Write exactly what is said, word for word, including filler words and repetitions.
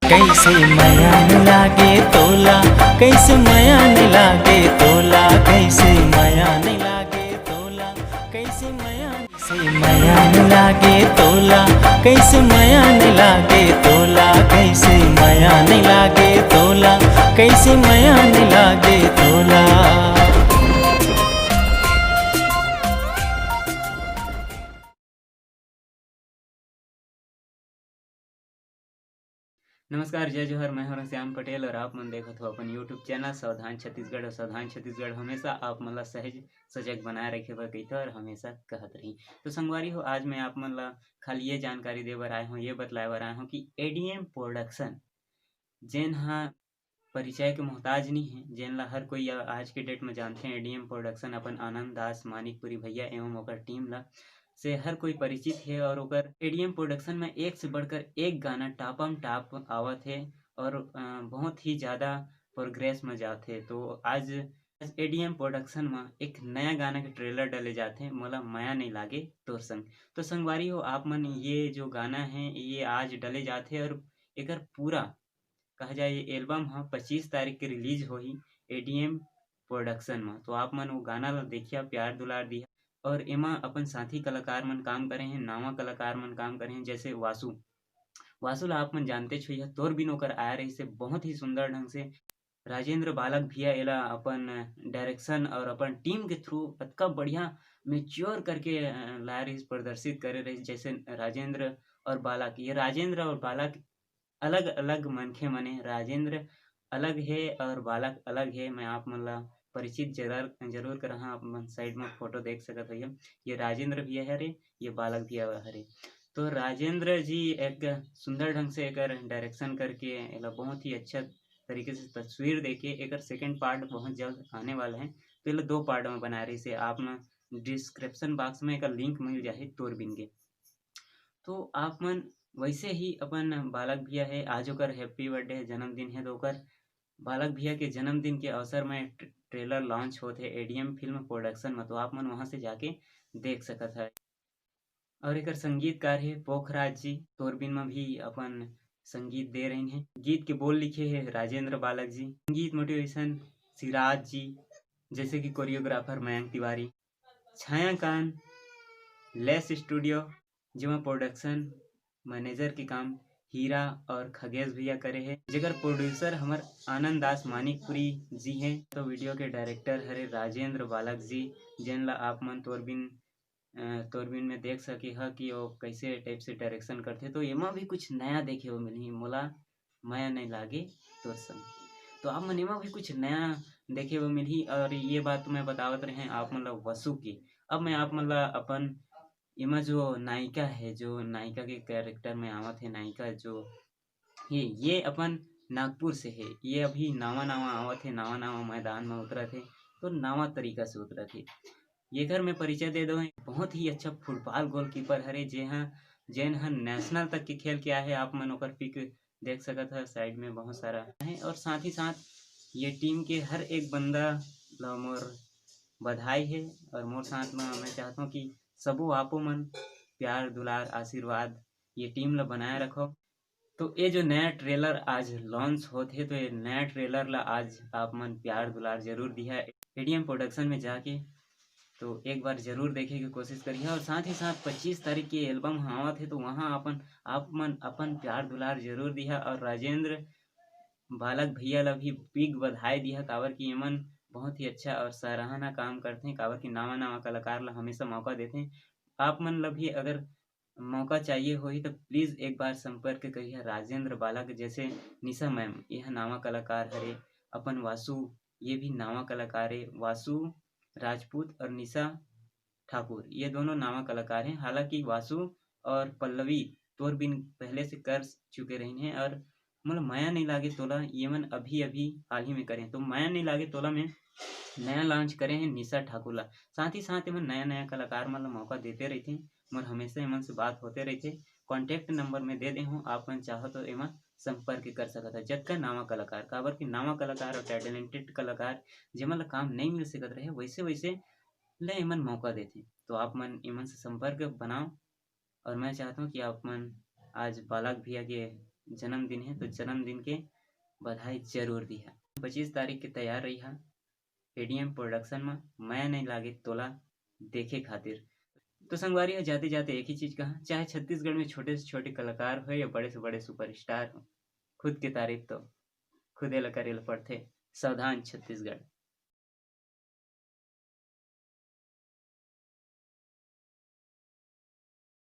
कैसे मया न लागे तोला, कैसे मया न लागे तोला, कैसे मया न लागे तोला, कैसे मया, कैसे मया न लागे तोला, कैसे मया न लागे तोला, कैसे मया न लागे तोला, कैसे मया न लागे तोला। नमस्कार, जय जोहार, मैं हूं श्याम पटेल और आप मन देखत हो अपन YouTube चैनल सावधान छत्तीसगढ़। और सावधान छत्तीसगढ़ हमेशा आप मन ला सहज सजग बनाए रखे बर कहिथे और हमेशा कहत रही। तो संगवारी हो, आज मैं आप मन ला खाली ये जानकारी दे बर आए हूं, ये बतलाए बर आए हूं कि एडीएम प्रोडक्शन, जेन हा परिचय के मोहताज नहीं है, जेन ला हर कोई आ-, आज के डेट में जानथे, एडीएम प्रोडक्शन अपन आनंद दास मानिकपुरी भैया एवं ओकर टीम ला से हर कोई परिचित है और ओकर एडीएम प्रोडक्शन में एक से बढ़कर एक गाना टॉपम टॉप आवत है और, अ, बहुत ही ज़्यादा प्रोग्रेस में जात है। तो आज, आज एडीएम प्रोडक्शन में एक नया गाना के ट्रेलर डाले जात है, मोला मया नहीं लागे तोर संग। तो संगवारी हो, आप मन ये जो गाना है, ये आज डाले जात है और एकर पूरा, कहा जाए, ये एल्बम ह पच्चीस तारीख के रिलीज होही एडीएम प्रोडक्शन में। तो आप मन वो गाना ला देखिया, प्यार दुलार दिया। और एमा अपन साथी कलाकार मन काम करे हैं, नावा कलाकार मन काम करे हैं, जैसे वासु। वासु ला आप मन जानते छो, यह तोर बिन ओकर आया रही से बहुत ही सुंदर ढंग से राजेंद्र बालक भैया एला अपन डायरेक्शन और अपन टीम के थ्रू अतका बढ़िया मैच्योर करके, अ, लाए रहिस, प्रदर्शित करे रहिस। जैसे राजेंद्र और बालक, ये राजेंद्र और बालक अलग-अलग मनखे मन हे। राजेंद्र अलग हे और बालक अलग हे। मैं आप मन ला परिचित जरर-, जरूर कराहां, आप मन साइड में फोटो देख सकत हव। ये राजेंद्र भैया हरे, ये बालक भैया हरे। तो राजेंद्र जी एक सुंदर ढंग से एकर डायरेक्शन करके एला बहुत ही अच्छा तरीके से तस्वीर देके एकर सेकंड पार्ट बहुत जल्द आने वाला है। तो एला दो पार्ट में बनाए रहिस हे। आप मन डिस्क्रिप्शन बॉक्स में एकर लिंक मिल जाही तोर बिन के। तो आप मन वैसे ही अपन बालक भैया हे, आज ओकर हैप्पी बर्थडे हे, जन्मदिन हे, तो ओकर बालक भैया के जन्मदिन के अवसर में ट्रे-, ट्रेलर लॉन्च होत हे एडीएम फिल्म प्रोडक्शन में, तो आप मन वहां से जाके देख सकत हव। और एकर संगीतकार हे पोखराज जी, तोर बिन में भी अपन संगीत दे रहिन हे। गीत के बोल लिखे हे राजेंद्र बालक जी, संगीत मोटिवेशन सिराज जी, जैसे कि कोरियोग्राफर मयंक तिवारी, छायाकांत, लेस स्टूडियो, जेमा प्रोडक्शन मैनेजर के काम हीरा और खगेश भैया करे हे, जेकर प्रोड्यूसर हमर आनंद दास मानिकपुरी जी हे। तो वीडियो के डायरेक्टर हरे राजेंद्र बालक जी, जेन ला आप मन तोर बिन, अ, तोर बिन में देख सके ह कि वो कैसे टाइप से डायरेक्शन करथे। तो एमा भी कुछ नया देखे बर मिलही, मोला मया नहीं लागे तोर संग। तो आप मन एमा भी कुछ नया देखे बर मिलही। और ये बात तो मैं बतावत रहे आप मन ला वसु की। अब मैं आप मन ला अपन एमा जो नायिका है, जो नायिका के कैरेक्टर में आवत है, नायिका जो ये, ये अपन नागपुर से है, ये अभी नावा नावा आवत है, नावा नावा मैदान में उतरत है, तो नावा तरीका से उतरत है। ये घर में परिचय दे दो, बहुत ही अच्छा फुटबॉल गोलकीपर हरे, जे हा, जेन हा नेशनल तक के खेल के आए हे। आप मन ओकर पिक देख सकत ह, साइड में बहुत सारा है। और साथ ही साथ ये टीम के हर एक बंदा ला मोर बधाई है। और मोर साथ में मैं चाहता हूँ कि सबो आपो मन प्यार, दुलार, आशीर्वाद ये टीम ला बनाए रखो। तो ये जो नया ट्रेलर आज लॉन्च होत हे, तो ये नया ट्रेलर ला आज आप मन प्यार दुलार जरूर दिहा एडीएम प्रोडक्शन में जाके, तो एक बार जरूर देखे के कोशिश करिहा। और साथ ही साथ पच्चीस तारीख के एल्बम ह आवत हे, तो वहाँ अपन, आप मन अपन प्यार दुलार जरूर दिहा। और राजेंद्र बालक भैया ला भी बिग बधाई दिहा, काबर कि एमन बहुत ही अच्छा और सराहना काम करथे, काबर कि नावा नावा कलाकार ला हमेशा मौका देथे। आप मन ला भी अगर मौका चाहिए होही तो प्लीज एक बार संपर्क करिहा राजेंद्र बालक, जैसे निशा मैम, यह नावा कलाकार हरे, अपन वासु, ये भी नावा कलाकार है, वासु राजपूत और निशा ठाकुर, ये दोनों नावा कलाकार हैं। हालांकि वासु और पल्लवी तोर बिन पहले से कर चुके रहिन हैं और मोला मया नहीं लागे तोला, ये मन अभी अभी हाल ही में करे हैं। तो मया नहीं लागे तोला में नया लॉन्च करे हैं निशा ठाकुर ला। साथ ही साथ एमन नया नया कलाकार मन ला मौका देते रहिथे। मोर हमेशा एमन से बात होते रहिथे। कॉन्टैक्ट नंबर में दे दे हूँ, आप मन चाहो तो एमन संपर्क कर सकत ह। जतका नावा कलाकार, काबर कि नावा कलाकार और टैलेंटेड कलाकार जेमन ला काम नहीं मिल सकत रहे, वैसे वैसे ले एमन मौका देथे। तो आप मन एमन से संपर्क बनाओ। और मैं चाहता हूँ कि आप मन आज बालक भैया के जन्मदिन हे, तो जन्मदिन के बधाई जरूर दिहा। पच्चीस तारीख के तैयार रहिहा एडीएम प्रोडक्शन में। मैं नहीं लागे तोला देखे खातिर। तो संगवारी हो, जाते जाते एक ही चीज कहा, चाहे छत्तीसगढ़ में छोटे से छोटे कलाकार हो या बड़े से बड़े सुपरस्टार हो, खुद की तारीफ तो खुदे ला करे ला पड़थे। सावधान छत्तीसगढ़।